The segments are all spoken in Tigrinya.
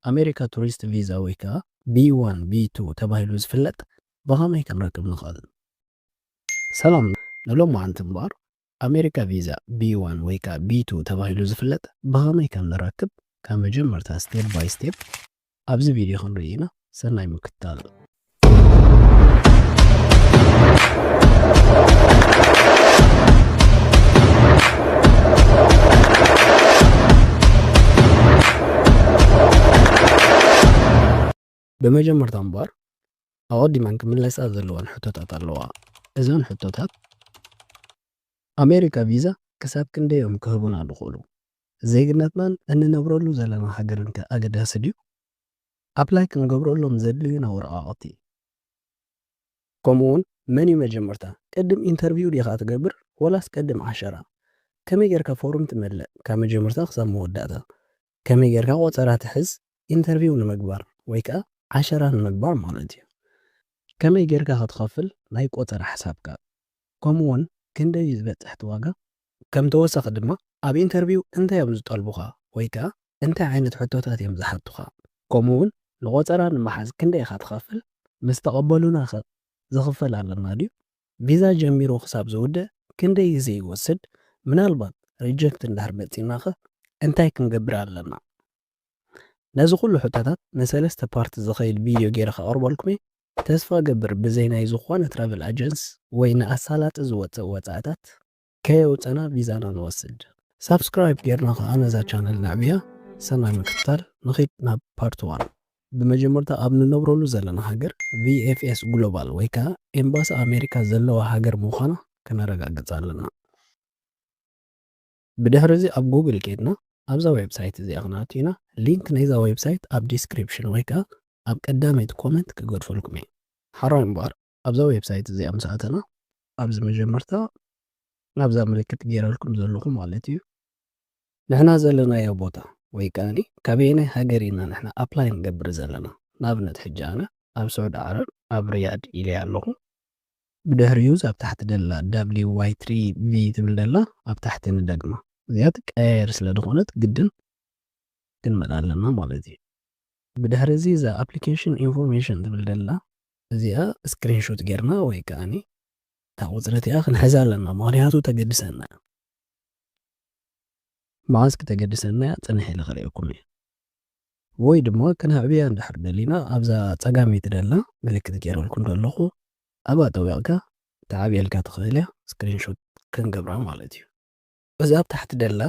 ኣሜሪካ ቱሪስት ቪዛ ወይ ከዓ ቢ ዋን፣ ቢ ቱ ተባሂሉ ዝፍለጥ ብኸመይ ክንረክብ ንኽእል? ሰላም፣ ንሎማዓንቲ እምበኣር ኣሜሪካ ቪዛ ቢ ዋን ወይ ከዓ ቢ ቱ ተባሂሉ ዝፍለጥ ብኸመይ ከም ንረክብ ካብ መጀመርታ ስቴፕ ባይ ስቴፕ ኣብዚ ቪድዮ ክንርኢ ኢና። ሰናይ ምክትታል። ብመጀመርታ እምበኣር ኣቐዲመን ክምለሳ ዘለወን ሕቶታት ኣለዋ። እዘን ሕቶታት ኣሜሪካ ቪዛ ክሳብ ክንደይ እዮም ክህቡና ዝኽእሉ? ዜግነትናን እንነብረሉ ዘለና ሃገርን ከ ኣገዳሲ ድዩ? ኣፕላይ ክንገብረሎም ዘድልዩና ወረቓቕቲ፣ ከምኡ እውን መን እዩ መጀመርታ? ቅድም ኢንተርቪው ዲኻ ትገብር ወላስ ቅድም ዓሸራ? ከመይ ጌርካ ፎርም ትመልእ ካብ መጀመርታ ክሳብ መወዳእታ? ከመይ ጌርካ ቆጸራ ትሕዝ ኢንተርቪው ንምግባር ወይ ከኣ ዓሸራ ንምግባር ማለት እዩ? ከመይ ጌርካ ክትኸፍል ናይ ቆጸራ ሕሳብካ? ከምኡ እውን ክንደይ እዩ ዝበጽሕ እቲ ዋጋ? ከም ተወሳኺ ድማ ኣብ ኢንተርቪው እንታይ እዮም ዝጠልቡኻ ወይ ከኣ እንታይ ዓይነት ሕቶታት እዮም ዝሓቱኻ? ከምኡ እውን ንቆጸራ ንምሓዝ ክንደይ ኢኻ ትኸፍል? ምስ ተቐበሉና ኸ ዝኽፈል ኣለና ድዩ? ቪዛ ጀሚሩ ክሳብ ዝውድእ ክንደይ ግዜ ይወስድ? ምናልባት ሪጀክት እንድሕር መጺእና ኸ እንታይ ክንገብር ኣለና? ነዚ ኩሉ ሕቶታት ንሰለስተ ፓርት ዝኸይድ ቪድዮ ገይረ ከቕርበልኩም እየ። ተስፋ ገብር ብዘይ ናይ ዝኾነ ትራቨል ኣጀንስ ወይ ንኣሳላጢ ዝወፅእ ወፃእታት ከየውፀና ቪዛና ንወስድ። ሳብስክራይብ ጌርና ከኣ ነዛ ቻነል ነዕብያ። ሰናይ ምክትታል። ንኺድ ናብ ፓርት ዋን። ብመጀመርታ ኣብ ንነብረሉ ዘለና ሃገር ቪ ኤፍ ኤስ ግሎባል ወይ ከኣ ኤምባሲ ኣሜሪካ ዘለዋ ሃገር ምዃና ከነረጋግጽ ኣለና። ብድሕሪ እዚ ኣብ ጉግል ኬድና ኣብዛ ዌብሳይት እዚኣ ክንኣቱ ኢና። ሊንክ ናይዛ ዌብሳይት ኣብ ዲስክሪፕሽን ወይ ከኣ ኣብ ቀዳመይቲ ኮመንት ክገድፈልኩም እየ። ሓራይ እምበኣር ኣብዛ ዌብሳይት እዚኣ ምስ ኣተና ኣብዚ መጀመርታ ናብዛ ምልክት ገይረልኩም ዘለኹ ማለት እዩ። ንሕና ዘለናዮ ቦታ ወይ ከኣኒ ካበየናይ ሃገር ኢና ንሕና ኣፕላይ ንገብር ዘለና? ንኣብነት ሕጂ ኣነ ኣብ ስዑዲ ዓረብ ኣብ ሪያድ ኢለ ኣለኹ። ብድሕሪኡ እዛ ኣብ ታሕቲ ደላ ዳብሊው ዋይ ትሪ ቪ ትብል ደላ ኣብ ታሕቲ ንደግማ። እዚኣ ትቀያየር ስለ ዝኾነት ግድን ክንመልኣ ኣለና ማለት እዩ። ብድሕሪ እዚ እዛ ኣፕሊኬሽን ኢንፎርሜሽን ትብል ደላ እዚኣ ስክሪንሾት ጌርና ወይ ከኣኒ እታ ቁጽሪ እቲኣ ክንሕዛ ኣለና፣ ምኽንያቱ ተገድሰና እያ። መዓዝ ክተገድሰና እያ ጽንሕ ኢለ ክርእየኩም እየ። ወይ ድማ ክነዕብያ እንድሕር ደሊና ኣብዛ ጸጋመይቲ ደላ ምልክት ጌረልኩም ዘለኹ ኣብኣ ጠዊቕካ ተዓብየልካ ትኽእል እያ፣ ስክሪንሾት ክንገብራ ማለት እዩ። እዛ ኣብ ታሕቲ ደላ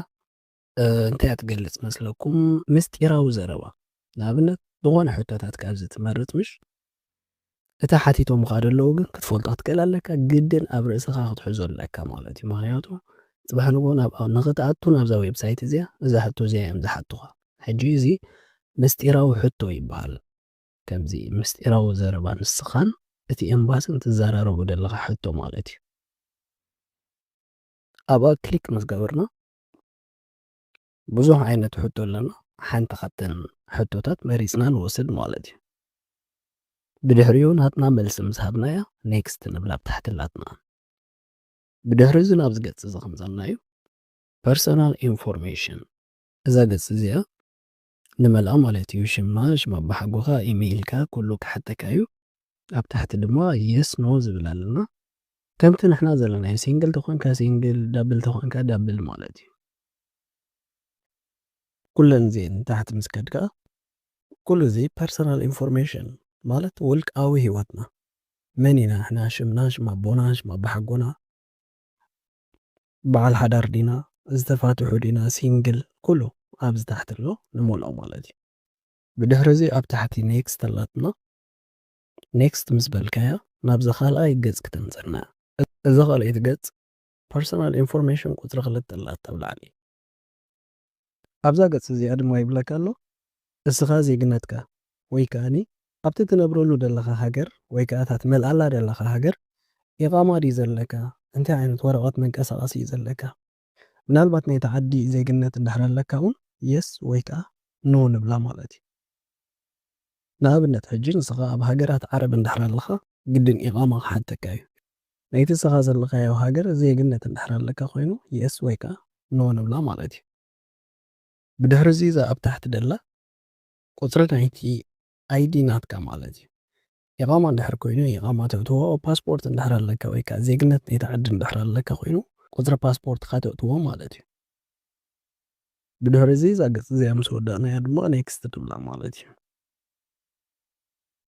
እ፣ እንታይ እያ ትገልጽ መስለኩም? ምስጢራዊ ዘረባ። ንኣብነት ዝኾነ ሕቶታት ካብዚ ትመርጽ ምሽ? እታ ሓቲቶምኻ ደለዉ ግን ክትፈልጣ ትክእል ኣለካ፣ ግድን ኣብ ርእስኻ ክትሕዞ ኣለካ ማለት እዩ። ምኽንያቱ ጽባሕ ንግሆ ናብ፣ ንኽትኣቱ ናብዛ ዌብሳይት እዚኣ፣ እዛ ሕቶ እዚኣ እዮም ዝሓቱኻ። ሕጂ እዚ ምስጢራዊ ሕቶ ይበሃል። ከምዚ ምስጢራዊ ዘረባ ንስኻን እቲ ኤምባስን ትዘራረቡ ዘለኻ ሕቶ ማለት እዩ። ኣብኣ ክሊክ ምስ ገበርና ብዙሕ ዓይነት ሕቶ ኣለና። ሓንቲ ካብተን ሕቶታት መሪጽና ንወስድ ማለት እዩ። ብድሕሪኡ ናትና መልሲ ምስ ሃብናያ ኔክስት ንብላ ኣብ ታሕቲ ኣላትና። ብድሕሪ እዚ ናብዚ ገጽ እዚ ከምጸና እዩ። ፐርሰናል ኢንፎርሜሽን እዛ ገጽ እዚኣ ንመልኣ ማለት እዩ። ሽምና፣ ሽም ኣባሓጎኻ፣ ኢሜይልካ፣ ኩሉ ክሓተካ እዩ። ኣብ ታሕቲ ድማ የስ ኖ ዝብል ኣለና። ከምቲ ንሕና ዘለናዮ ሲንግል ተኾንካ ሲንግል፣ ዳብል ተኾንካ ዳብል ማለት እዩ። ኩለን እዚአን ንታሕቲ ምስ ከድካ ኩሉ እዚ ፐርሰናል ኢንፎርሜሽን ማለት ውልቃዊ ህይወትና፣ መን ኢና ንሕና፣ ሽምና፣ ሽም ኣቦና፣ ሽም ኣባሓጎና፣ በዓል ሓዳር ዲና፣ ዝተፋትሑ ዲና፣ ሲንግል፣ ኩሉ ኣብዚ ታሕቲ ኣሎ ንምልኦ ማለት እዩ። ብድሕሪ እዚ ኣብ ታሕቲ ኔክስት ኣላትና። ኔክስት ምስ በልካያ ናብዛ ካልኣይ ገጽ ክተምጽና። እዛ ካልኣይቲ ገጽ ፐርሰናል ኢንፎርሜሽን ቁጽሪ ክልተ ኣላታ ኣብ ላዕሊ። ኣብዛ ገጽ እዚኣ ድማ ይብለካ ኣሎ፣ እስኻ ዜግነትካ ወይ ከኣኒ ኣብቲ ትነብረሉ ዘለኻ ሃገር ወይ ከኣ እታ ትመልኣላ ዘለኻ ሃገር ኢቓማ ድዩ ዘለካ? እንታይ ዓይነት ወረቐት መንቀሳቐሲ እዩ ዘለካ? ምናልባት ናይቲ ዓዲ ዜግነት እንድሕር ኣለካ እውን የስ ወይ ከኣ ኖ ንብላ ማለት እዩ። ንኣብነት ሕጂ ንስኻ ኣብ ሃገራት ዓረብ እንድሕር ኣለኻ ግድን ኢቓማ ክሓተካ እዩ። ናይቲ ንስኻ ዘለኻዮ ሃገር ዜግነት እንድሕር ኣለካ ኮይኑ የስ ወይ ከኣ ኖ ንብላ ማለት እዩ። ብድሕሪ እዚ እዛ ኣብ ታሕቲ ደላ ቁፅሪ ናይቲ ኣይዲ ናትካ ማለት እዩ። ኢቓማ እንድሕር ኮይኑ ኢቓማ ተእትዎ፣ ፓስፖርት እንድሕር ኣለካ ወይ ከዓ ዜግነት ናይቲ ዓዲ እንድሕር ኣለካ ኮይኑ ቁፅሪ ፓስፖርትካ ተእትዎ ማለት እዩ። ብድሕሪ እዚ እዛ ገፅ እዚኣ ምስ ወዳእናያ ድማ ኔክስት ትብላ ማለት እዩ።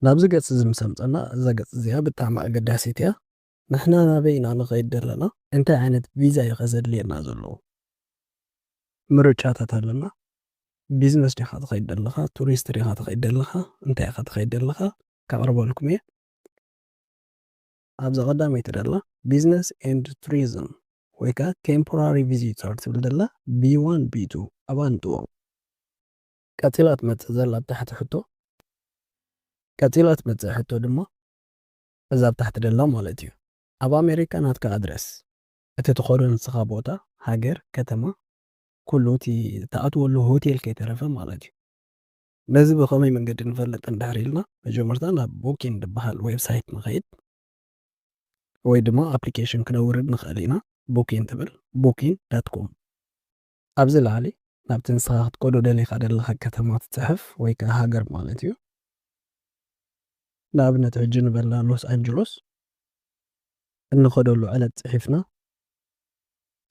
ናብዚ ገፅ እዚ ምስ ኣምፀና እዛ ገፅ እዚኣ ብጣዕሚ ኣገዳሲት እያ። ንሕና ናበይ ኢና ንኸይድ ዘለና? እንታይ ዓይነት ቪዛ እዩ ከዘድልየና ዘለዎ? ምርጫታት ኣለና። ቢዝነስ ዲኻ ትኸይድ ዘለኻ? ቱሪስት ዲኻ ትኸይድ ዘለኻ? እንታይ ኢኻ ትኸይድ ዘለኻ? ከቕርበልኩም እየ። ኣብዛ ቀዳመይቲ ደላ ቢዝነስ ኤንድ ቱሪዝም ወይ ከዓ ቴምፖራሪ ቪዚተር ትብል ደላ ቢ ዋን ቢ ቱ ኣባ ንጥዎ። ቀፂላ ትመፅእ ዘላ ኣብ ታሕቲ ሕቶ ቀፂላ ትመፅእ ሕቶ ድማ እዛ ኣብ ታሕቲ ደላ ማለት እዩ። ኣብ ኣሜሪካ ናትካ ኣድረስ እቲ ትኸዶ ንስኻ ቦታ፣ ሃገር፣ ከተማ፣ ኩሉ እቲ ትኣትወሉ ሆቴል ከይተረፈ ማለት እዩ። ነዚ ብኸመይ መንገዲ ንፈልጥ እንድሕር ኢልና መጀመርታ ናብ ቡኪን ዝበሃል ዌብሳይት ንኸይድ ወይ ድማ ኣፕሊኬሽን ክነውርድ ንኽእል ኢና። ቡኪን ትብል ቡኪን ዳት ኮም ኣብዚ ላዕሊ ናብቲ ንስኻ ክትከዶ ደሊኻ ደለኻ ከተማ ትፅሕፍ ወይ ከዓ ሃገር ማለት እዩ። ንኣብነት ሕጂ ንበላ ሎስ ኣንጀሎስ እንኸደሉ ዕለት ፅሒፍና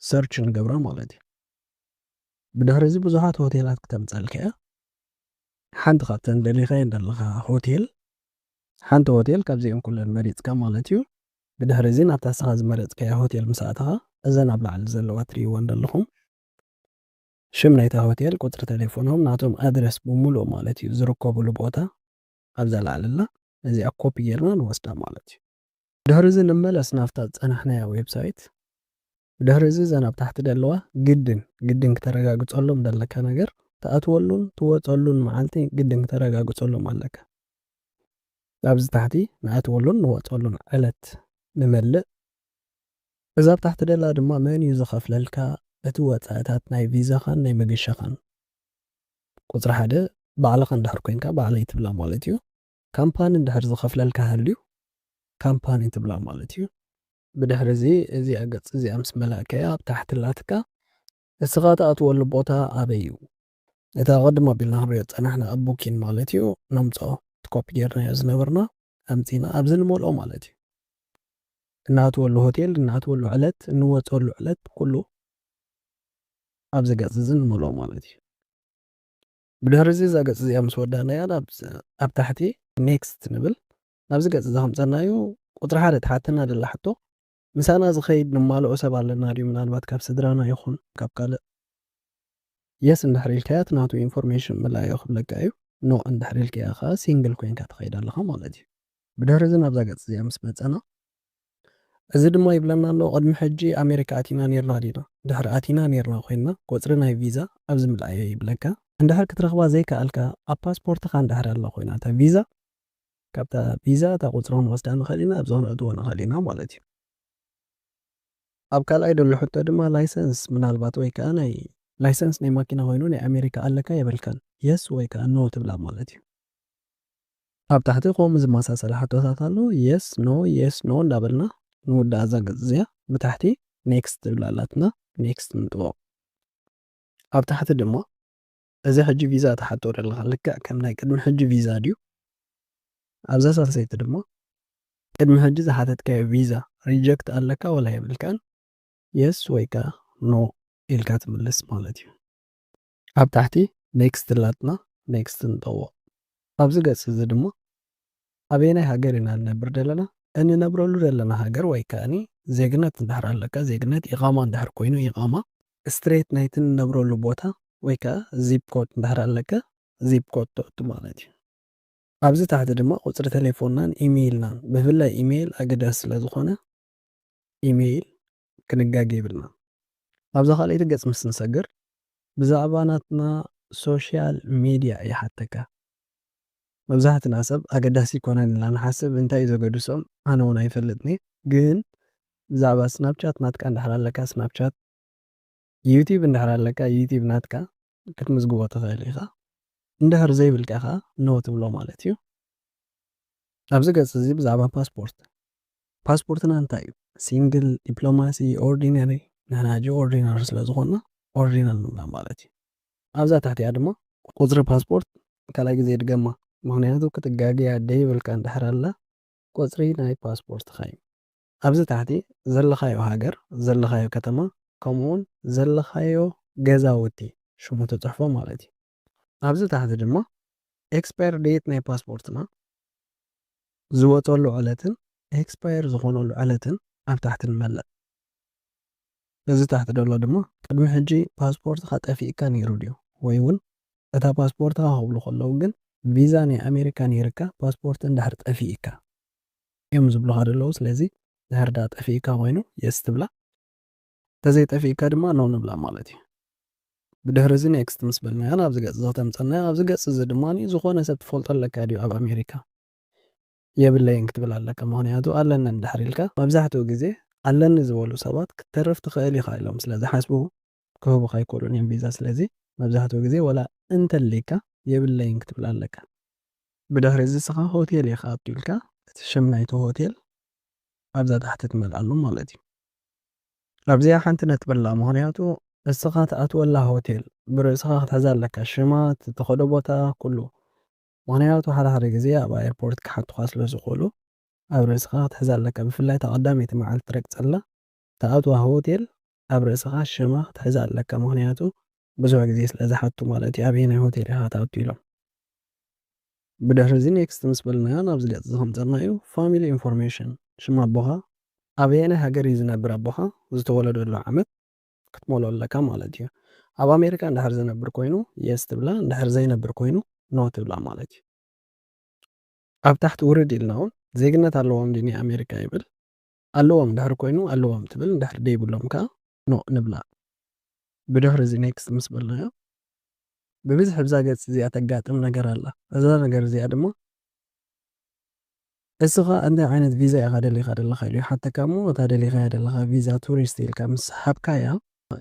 ሰርች ንገብራ ማለት እዩ። ብድሕሪ እዚ ብዙሓት ሆቴላት ክተምፀልካ እያ። ሓንቲ ካብተን ደሊኻየን ዘለኻ ሆቴል ሓንቲ ሆቴል ካብዚኦም ኩለን መሪፅካ ማለት እዩ። ብድሕሪ እዚ ናብታ ንስኻ ዝመረፅካያ ሆቴል ምስ ኣተኻ እዘን ኣብ ላዕሊ ዘለዋ ትሪእወን ዘለኹም ሽም ናይታ ሆቴል፣ ቁፅሪ ቴሌፎኖም፣ ናቶም ኣድረስ ብምሉእ ማለት እዩ ዝርከብሉ ቦታ ኣብዛ ላዕሊ ኣላ። እዚኣ ኮፒ ጌርና ንወስዳ ማለት እዩ። ድሕሪ እዚ ንመለስ ናብታ ዝፀናሕናያ ዌብሳይት። ድሕሪ እዚ እዘን ኣብ ታሕቲ ዘለዋ ግድን ግድን ክተረጋግፀሎም ዘለካ ነገር ትኣትወሉን ትወፀሉን መዓልቲ ግድን ክተረጋግፀሎም ኣለካ። ኣብዚ ታሕቲ ንኣትወሉን ንወፀሉን ዕለት ንመልእ። እዛ ኣብ ታሕቲ ደላ ድማ መን እዩ ዝኸፍለልካ እቲ ወፃእታት ናይ ቪዛኻን ናይ መገሻኻን? ቁፅሪ ሓደ ባዕልኻ እንድሕር ኮይንካ ባዕለይ ትብላ ማለት እዩ። ካምፓኒ እንድሕር ዝኸፍለልካ ሃልዩ ካምፓኒ ትብላ ማለት እዩ። ብድሕሪ እዚ እዚኣ ገፅ እዚኣ ምስ መላእከያ ኣብ ታሕቲ ላትካ እስኻ ትኣትወሉ ቦታ ኣበይ እዩ? እታ ቅድም ኣቢልና ክንሪኦ ዝፀናሕና ኣብ ቡኪን ማለት እዩ ነምፅኦ እቲ ኮፒ ጌርናዮ ዝነበርና ኣምፂና ኣብዚ ንመልኦ ማለት እዩ። እናእትወሉ ሆቴል እናእትወሉ ዕለት እንወፀሉ ዕለት ኩሉ ኣብዚ ገፅ እዚ ንመልኦ ማለት እዩ። ብድሕሪ እዚ እዛ ገፅ እዚኣ ምስ ወዳእናያ ኣብ ታሕቲ ኔክስት ንብል። ናብዚ ገፅ እዚ ከምፀናዩ ቁፅሪ ሓደ ትሓተና ደላ ሕቶ ምሳና ዝኸይድ ንማልኦ ሰብ ኣለና ድዩ? ምናልባት ካብ ስድራና ይኹን ካብ ካልእ። የስ እንድሕር ኢልካያ እቲ ናቱ ኢንፎርሜሽን ምልኣዮ ክብለካ እዩ። ኖ እንድሕር ኢልካያ ከዓ ሲንግል ኮይንካ ትኸይድ ኣለኻ ማለት እዩ። ብድሕሪ እዚ ናብዛ ገፅ እዚኣ ምስ መፀና እዚ ድማ ይብለና ኣሎ ቅድሚ ሕጂ ኣሜሪካ ኣቲና ኔርና ዲና? ድሕሪ ኣቲና ኔርና ኮይንና ቁፅሪ ናይ ቪዛ ኣብዚ ምልኣዮ ይብለካ። እንድሕር ክትረኽባ ዘይከኣልካ ኣብ ፓስፖርትኻ እንድሕር ኣላ ኮይና እታ ቪዛ ካብታ ቪዛ እታ ቁፅሪ ክንወስዳ ንኽእል ኢና ኣብዚ ክነእትዎ ንኽእል ኢና ማለት እዩ። ኣብ ካልኣይ ደሎ ሕቶ ድማ ላይሰንስ ምናልባት ወይ ከዓ ናይ ላይሰንስ ናይ ማኪና ኮይኑ ናይ ኣሜሪካ ኣለካ የበልካን የስ ወይ ከዓ ኖ ትብላ ማለት እዩ። ኣብ ታሕቲ ከምኡ ዝመሳሰለ ሕቶታት ኣሎ። የስ ኖ የስ ኖ እንዳበልና ንውዳእ እዛ ገፅ እዚኣ ብታሕቲ ኔክስት ትብላ ኣላትና። ኔክስት ንጥወቕ። ኣብ ታሕቲ ድማ እዚ ሕጂ ቪዛ ትሓቶ ዘለኻ ልክዕ ከም ናይ ቅድሚ ሕጂ ቪዛ ድዩ? ኣብዛ ሳልሰይቲ ድማ ቅድሚ ሕጂ ዝሓተትካዮ ቪዛ ሪጀክት ኣለካ ወላ የብልካን? የስ ወይ ከዓ ኖ ኢልካ ትምልስ ማለት እዩ። ኣብ ታሕቲ ኔክስት ኣላትና፣ ኔክስት ንጠዎ። ኣብዚ ገጽ እዚ ድማ ኣበየናይ ሃገር ኢና ንነብር ዘለና? እንነብረሉ ዘለና ሃገር ወይ ከኣኒ ዜግነት እንድሕር ኣለካ ዜግነት፣ ኢቓማ እንድሕር ኮይኑ ኢቓማ፣ ስትሬት ናይቲ ንነብረሉ ቦታ ወይ ከኣ ዚፕ ኮድ እንድሕር ኣለካ ዚፕ ኮድ ተእቱ ማለት እዩ። ኣብዚ ታሕቲ ድማ ቁጽሪ ተሌፎንናን ኢሜይልናን፣ ብፍላይ ኢሜይል ኣገዳሲ ስለ ዝኾነ ኢሜይል ክንጋገ የብልናን። ኣብዛ ካልኣይቲ ገጽ ምስ ንሰግር ብዛዕባ ናትና ሶሻል ሚድያ ይሓተካ። መብዛሕትና ሰብ ኣገዳሲ ይኮነን ኢልና ንሓስብ፣ እንታይ እዩ ዘገድሶም ኣነ እውን ኣይፈልጥን እየ። ግን ብዛዕባ ስናፕቻት ናትካ እንድሕር ኣለካ ስናፕቻት ዩቲብ እንድሕር ኣለካ ዩቲብ ናትካ ክትምዝግቦ ትኽእል ኢኻ። እንድሕር ዘይብልካ ኢኻ ኖ ትብሎ ማለት እዩ። ኣብዚ ገጽ እዚ ብዛዕባ ፓስፖርት፣ ፓስፖርትና እንታይ እዩ? ሲንግል፣ ዲፕሎማሲ፣ ኦርዲነሪ። ንሕና ሕጂ ኦርዲነሪ ስለ ዝኾንና ኦርዲነሪ ንብላ ማለት እዩ። ኣብዛ ታሕቲኣ ድማ ቁጽሪ ፓስፖርት ካልኣይ ግዜ ድገማ። ምኽንያቱ ክትጋገያ ደይብልካ እንድሕር ኣላ ቁጽሪ ናይ ፓስፖርትኻ እዩ። ኣብዚ ታሕቲ ዘለኻዮ ሃገር፣ ዘለኻዮ ከተማ፣ ከምኡውን ዘለኻዮ ገዛውቲ ሽሙ ትጽሕፎ ማለት እዩ። ኣብዚ ታሕቲ ድማ ኤክስፓየር ዴት ናይ ፓስፖርትና ዝወጸሉ ዕለትን ኤክስፓየር ዝኾነሉ ዕለትን ኣብ ታሕቲ ንመልእ። እዚ ታሕቲ ዘሎ ድማ ቅድሚ ሕጂ ፓስፖርትኻ ጠፊእካ ነይሩ ድዩ? ወይ እውን እታ ፓስፖርትኻ ክብሉ ከለዉ ግን ቪዛ ናይ ኣሜሪካ ነይርካ ፓስፖርት እንድሕር ጠፊእካ እዮም ዝብሉኻ ዘለዉ። ስለዚ ድሕር ዳ ጠፊእካ ኮይኑ የስ ትብላ፣ ተዘይጠፊእካ ድማ ኖ ንብላ ማለት እዩ። ብድሕሪ እዚ ኔክስት ምስ በልናያ ናብዚ ገጽ እዚ ከተምጸና እያ። ኣብዚ ገጽ እዚ ድማ ዝኾነ ሰብ ትፈልጦ ኣለካ ድዩ ኣብ ኣሜሪካ? የብለይን ክትብል ኣለካ። ምኽንያቱ ኣለኒ እንድሕር ኢልካ መብዛሕትኡ ግዜ ኣለኒ ዝበሉ ሰባት ክትተርፍ ትኽእል ኢኻ ኢሎም ስለ ዝሓስቡ ክህቡኻ ኣይክእሉን እዮም ቪዛ። ስለዚ መብዛሕትኡ ግዜ ወላ እንተልይካ የብለይን ክትብል ኣለካ። ብድሕሪ እዚ እስኻ ሆቴል ኢኻ ኣብቱ ኢልካ እቲ ሽም ናይቲ ሆቴል ኣብዛ ታሕቲ ትመልኣሉ ማለት እዩ። ኣብዚኣ ሓንቲ ነጥቢ ኣላ። ምኽንያቱ እስኻ ትኣትወላ ሆቴል ብርእስኻ ክትሕዛ ኣለካ። ሽማ፣ እቲ ትኸዶ ቦታ፣ ኩሉ። ምኽንያቱ ሓደ ሓደ ግዜ ኣብ ኣየርፖርት ክሓቱኻ ስለ ዝኽእሉ ኣብ ርእስኻ ክትሕዛ ኣለካ። ብፍላይ እታ ቀዳመይቲ መዓልቲ ትረግጸላ ትኣትዋ ሆቴል ኣብ ርእስኻ ሽማ ክትሕዛ ኣለካ። ምኽንያቱ ብዙሕ ግዜ ስለ ዝሓቱ ማለት እዩ፣ ኣበየናይ ሆቴል ኢኻ ትኣቱ ኢሎም። ብድሕሪ እዚ ኔክስት ምስ በልናዮ ናብዚ ገጽ እዚ ከምጸና እዩ። ፋሚሊ ኢንፎርሜሽን፣ ሽም ኣቦኻ፣ ኣበየናይ ሃገር እዩ ዝነብር ኣቦኻ፣ ዝተወለደሉ ዓመት ክትመልኦ ኣለካ ማለት እዩ። ኣብ ኣሜሪካ እንድሕር ዝነብር ኮይኑ የስ ትብላ፣ እንድሕር ዘይነብር ኮይኑ ኖ ትብላ ማለት እዩ። ኣብ ታሕቲ ውርድ ኢልና እውን ዜግነት ኣለዎም ድዩ ናይ ኣሜሪካ ይብል። ኣለዎም እንድሕር ኮይኑ ኣለዎም ትብል፣ እንድሕር ደይብሎም ከኣ ኖ ንብላ። ብድሕሪ እዚ ኔክስት ምስ በልናዮ ብብዝሒ ብዛ ገጽ እዚኣ ተጋጥም ነገር ኣላ። እዛ ነገር እዚኣ ድማ እስኻ እንታይ ዓይነት ቪዛ ኢኻ ደሊኻ ዘለኻ ኢሉ ይሓተካ እሞ እታ ደሊኻያ ዘለኻ ቪዛ ቱሪስት ኢልካ ምስ ሃብካያ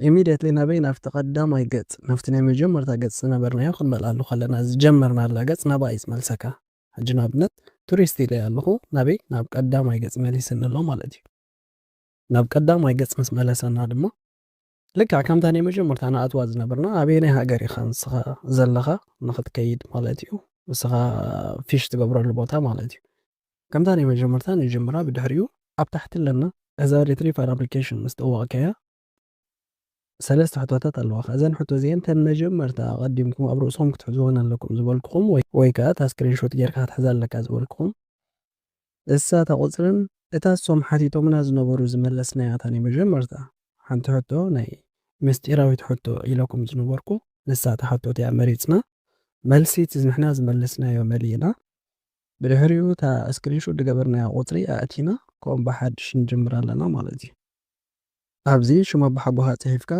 ኢሚድየትሊ ናበይ ናብቲ ቀዳማይ ገጽ ናብቲ ናይ መጀመርታ ገጽ ዝነበርናዮ ክንመልኣሉ ከለና ዝጀመርናላ ገጽ ናብኣ እዩ ዝመልሰካ። ሕጂ ንኣብነት ቱሪስት ኢለ ኣለኹ ናበይ ናብ ቀዳማይ ገጽ መሊስኒ ኣሎ ማለት እዩ። ናብ ቀዳማይ ገጽ ምስ መለሰና ድማ ልክዕ ከምታ ናይ መጀመርታ ንኣትዋ ዝነበርና ኣበየናይ ሃገር ኢኻ ንስኻ ዘለኻ ንኽትከይድ ማለት እዩ። ንስኻ ፊሽ ትገብረሉ ቦታ ማለት እዩ። ከምታ ናይ መጀመርታ ንጅምራ። ብድሕሪኡ ኣብ ታሕቲ ኣለና እዛ ሪትሪቫል ኣፕሊኬሽን ምስ ጠወቕካያ ሰለስተ ሕቶታት ኣለዋኻ። እዘን ሕቶ እዚአን ተን መጀመርታ ኣቐዲምኩም ኣብ ርእስኹም ክትሕዝወን ኣለኩም ዝበልኩኹም ወይ ወይ ከኣ እታ ስክሪንሾት ጌርካ ክትሕዛ ኣለካ ዝበልኩኹም እሳ እታ ቁጽርን እታ እሶም ሓቲቶምና ዝነበሩ ዝመለስናያ እታ ናይ መጀመርታ ሓንቲ ሕቶ ናይ ምስጢራዊት ሕቶ ኢለኩም ዝነበርኩ ንሳ እታ ሕቶ እቲኣ መሪጽና። መልሲ እቲ ንሕና ዝመለስናዮ መሊእና። ብድሕሪኡ እታ ስክሪንሾት ዝገበርናያ ቁጽሪ ኣእቲና ከምኡ ብሓድሽ ንጅምር ኣለና ማለት እዩ። ኣብዚ ሽም ኣቦሓጎኻ ጽሒፍካ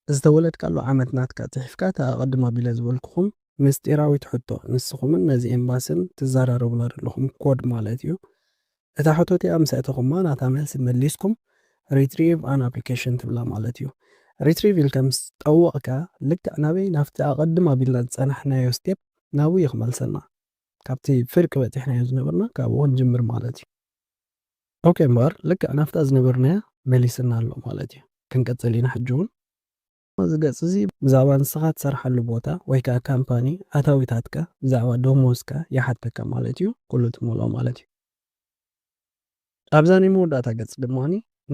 ዝተወለድካሉ ዓመት ናትካ ጽሒፍካ እታ ኣቐድም ኣቢለ ዝበልኩኹም ምስጢራዊት ሕቶ ንስኹምን ነዚ ኤምባስን ትዘራረቡላ ዘለኹም ኮድ ማለት እዩ። እታ ሕቶ እቲኣ ምስ ኣእተኹማ ናታ መልሲ መሊስኩም ሪትሪቭ ኣን ኣፕሊኬሽን ትብላ ማለት እዩ። ሪትሪቭ ኢልካ ምስ ጠወቕካ ልክዕ ናበይ ናብቲ ኣቐድም ኣቢልና ዝጸናሕናዮ ስቴፕ ናብኡ እዩ ክመልሰና። ካብቲ ፍርቂ በጺሕናዮ ዝነበርና ካብኡ ክንጅምር ማለት እዩ። ኦኬ እምበኣር ልክዕ ናብታ ዝነበርናያ መሊስና ኣሎ ማለት እዩ። ክንቅጽል ኢና ሕጂ እውን። እዚ ገጽ እዚ ብዛዕባ ንስኻ ትሰርሓሉ ቦታ ወይ ከኣ ካምፓኒ ኣታዊታትካ ብዛዕባ ደሞዝካ ይሓተካ ማለት እዩ። ኩሉ ትመልኦ ማለት እዩ። ኣብዛ ናይ መወዳእታ ገጽ ድማ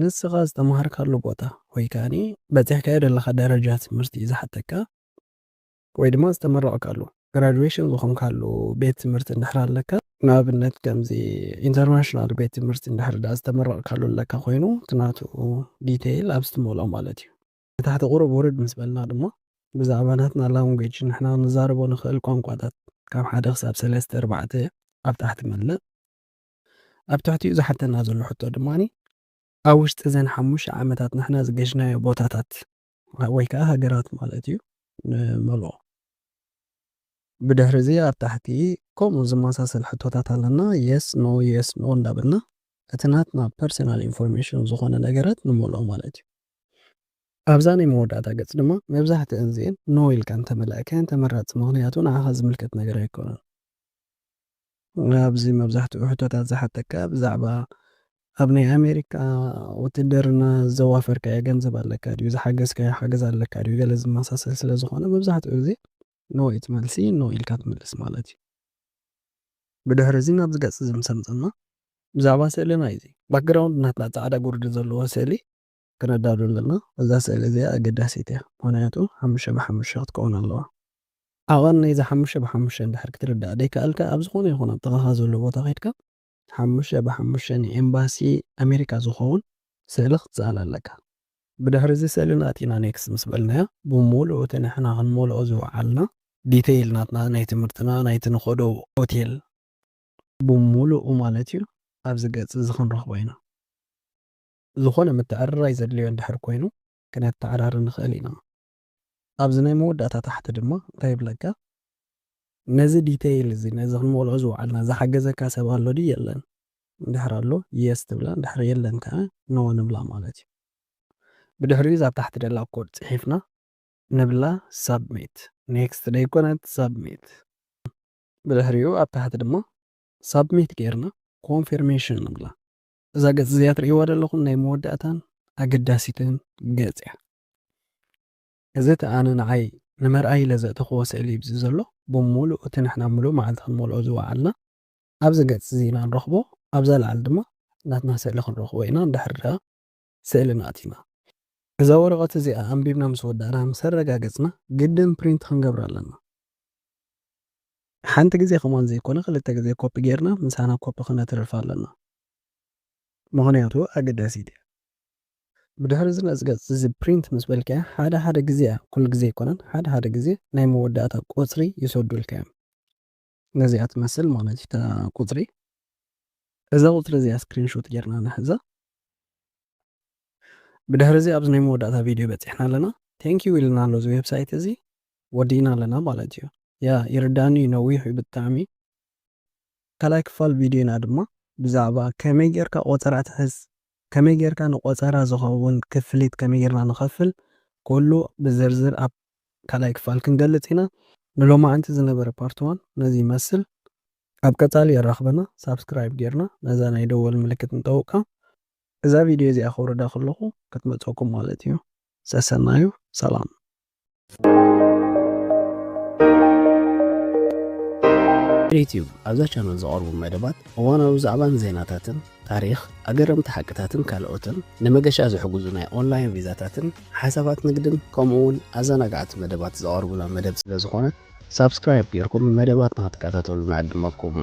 ንስኻ ዝተማሃርካሉ ቦታ ወይ ከኣ በጺሕካዮ ዘለኻ ደረጃ ትምህርቲ እዩ ዝሓተካ። ወይ ድማ ዝተመረቕካሉ ግራጁዌሽን ዝኾንካሉ ቤት ትምህርቲ እንድሕር ኣለካ፣ ንኣብነት ከምዚ ኢንተርናሽናል ቤት ትምህርቲ እንድሕር ዳ ዝተመረቕካሉ ኣለካ ኮይኑ እቲ ናቱ ዲቴይል ኣብዚ ትመልኦ ማለት እዩ። ንታሕቲ ቁሩብ ውርድ ምስ በልና ድማ ብዛዕባ ናትና ላንጉጅ ንሕና ንዛረቦ ንኽእል ቋንቋታት ካብ ሓደ ክሳብ ሰለስተ ኣርባዕተ ኣብ ታሕቲ መልእ። ኣብ ትሕቲኡ ዝሓተና ዘሎ ሕቶ ድማ ኣብ ውሽጢ እዘን ሓሙሽተ ዓመታት ንሕና ዝገሽናዮ ቦታታት ወይ ከዓ ሃገራት ማለት እዩ ንመልኦ። ብድሕሪ እዚ ኣብ ታሕቲ ከምኡ ዝመሳሰል ሕቶታት ኣለና። የስ ኖ የስ ኖ እንዳበልና እቲ ናትና ፐርሰናል ኢንፎርሜሽን ዝኾነ ነገራት ንመልኦ ማለት እዩ። ኣብዛ ናይ መወዳእታ ገጽ ድማ መብዛሕትአን እዚአን ኖ ኢልካ እንተመላእካየን ተመራጺ፣ ምኽንያቱ ንዓኻ ዝምልከት ነገር ኣይኮነን። ኣብዚ መብዛሕትኡ ሕቶታት ዝሓተካ ብዛዕባ ኣብ ናይ ኣሜሪካ ውትድርና ዘዋፈርካዮ ገንዘብ ኣለካ ድዩ፣ ዝሓገዝካዮ ሓገዝ ኣለካ ድዩ፣ ገለ ዝመሳሰል ስለ ዝኾነ መብዛሕትኡ ግዜ ኖ እቲ መልሲ ኖ ኢልካ ትምልስ ማለት እዩ። ብድሕሪ እዚ ናብዚ ገጽ እዚ ምስ ኣምጸና ብዛዕባ ስእልና እዩ እዚ ባክግራውንድ ናትና ጻዕዳ ጉርዲ ዘለዎ ስእሊ ክነዳሉ ኣለና። እዛ ስእሊ እዚኣ ኣገዳሲት እያ፣ ምኽንያቱ ሓሙሽተ ብሓሙሽተ ክትከውን ኣለዋ። ዓቐን ናይዚ ሓሙሽተ ብሓሙሽተ እንድሕር ክትርዳእ ደይከኣልካ ኣብ ዝኾነ ይኹን ኣብ ጥቓኻ ዘሎ ቦታ ከይድካ ሓሙሽተ ብሓሙሽተ ንኤምባሲ ኣሜሪካ ዝኸውን ስእሊ ክትስኣል ኣለካ። ብድሕሪ እዚ ስእሊ ናቲና ኔክስት ምስ በልናዮ ብምሉኡ እቲ ንሕና ክንመልኦ ዝወዓልና ዲቴይል ናትና ናይ ትምህርትና ናይቲ ንኸዶ ሆቴል ብምሉኡ ማለት እዩ ኣብዚ ገጽ እዚ ክንረኽቦ ኢና። ዝኾነ ምትዕርራይ ዘድልዮ እንድሕር ኮይኑ ክነተዓራሪ ንኽእል ኢና። ኣብዚ ናይ መወዳእታ ታሕቲ ድማ እንታይ ይብለካ? ነዚ ዲቴይል እዚ ነዚ ክንመልኦ ዝወዓልና ዝሓገዘካ ሰብ ኣሎ ድዩ የለን? እንድሕር ኣሎ የስ ትብላ፣ እንድሕር የለን ከዓ ኖ ንብላ ማለት እዩ። ብድሕሪኡ እዛ ኣብ ታሕቲ ደላ ኮድ ፅሒፍና ንብላ ሳብሚት። ኔክስት ደይኮነት ሳብሚት። ብድሕሪኡ ኣብ ታሕቲ ድማ ሳብሚት ጌርና ኮንፊርሜሽን ንብላ። እዛ ገጽ እዚኣ ትርእይዋ ዘለኹም ናይ መወዳእታን ኣገዳሲትን ገጽ እያ። እዚ እቲ ኣነ ንዓይ ንመርኣይ ኢለ ዘእተኽዎ ስእሊ እዩ ኣብዚ ዘሎ። ብምሉእ እቲ ንሕና ምሉእ መዓልቲ ክንመልኦ ዝወዓልና ኣብዚ ገጽ እዚ ኢና ንረኽቦ። ኣብዛ ላዕሊ ድማ ናትና ስእሊ ክንረኽቦ ኢና። እንድሕር ደኣ ስእሊ ናእቲና እዛ ወረቐት እዚኣ ኣንቢብና ምስ ወዳእና ምስ ኣረጋገጽና ግድን ፕሪንት ክንገብራ ኣለና። ሓንቲ ግዜ ከማን ዘይኮነ ክልተ ግዜ ኮፒ ጌርና ምሳና ኮፒ ክነትርፍ ኣለና። ምኽንያቱ ኣገዳሲት እያ። ብድሕሪ እዚ ነዚ ገጽ እዚ ፕሪንት ምስ በልካያ ሓደ ሓደ ግዜ እያ፣ ኩሉ ግዜ ኣይኮነን፣ ሓደ ሓደ ግዜ ናይ መወዳእታ ቁጽሪ ይሰዱልካ እዮም። ነዚኣ ትመስል ማለት እዩ እታ ቁጽሪ። እዛ ቁጽሪ እዚኣ ስክሪንሾት ጌርና ንሕዛ። ብድሕሪ እዚ ኣብዚ ናይ መወዳእታ ቪድዮ በጺሕና ኣለና። ቴንክ ዩ ኢልና ኣሎ እዚ ዌብሳይት እዚ ወዲእና ኣለና ማለት እዩ። ያ ይርዳኒ እዩ፣ ነዊሕ እዩ ብጣዕሚ። ካልኣይ ክፋል ቪድዮና ድማ ብዛዕባ ከመይ ጌርካ ቆጸራ ትሕዝ፣ ከመይ ጌርካ ንቆጸራ ዝኸውን ክፍሊት ከመይ ጌርና ንኸፍል ኩሉ ብዝርዝር ኣብ ካልኣይ ክፋል ክንገልጽ ኢና። ንሎማዓንቲ ዝነበረ ፓርት ዋን ነዚ ይመስል። ኣብ ቀጻሊ የራኽበና። ሳብስክራይብ ጌርና ነዛ ናይ ደወል ምልክት ንጠውቃ። እዛ ቪድዮ እዚኣ ከውርዳ ከለኹ ክትመጸኩም ማለት እዩ። ሰሰናዩ ሰላም። ዩቲዩብ ኣብዛ ቻነል ዝቐርቡ መደባት እዋናዊ ዛዕባን ዜናታትን፣ ታሪኽ፣ ኣገረምቲ ሓቅታትን ካልኦትን ንመገሻ ዝሕግዙ ናይ ኦንላይን ቪዛታትን ሓሳባት ንግድን ከምኡ እውን ኣዘናጋዕቲ መደባት ዝቐርቡላ መደብ ስለ ዝኾነ ሳብስክራይብ ጌርኩም መደባትና ክትከታተሉ ንዕድመኩም።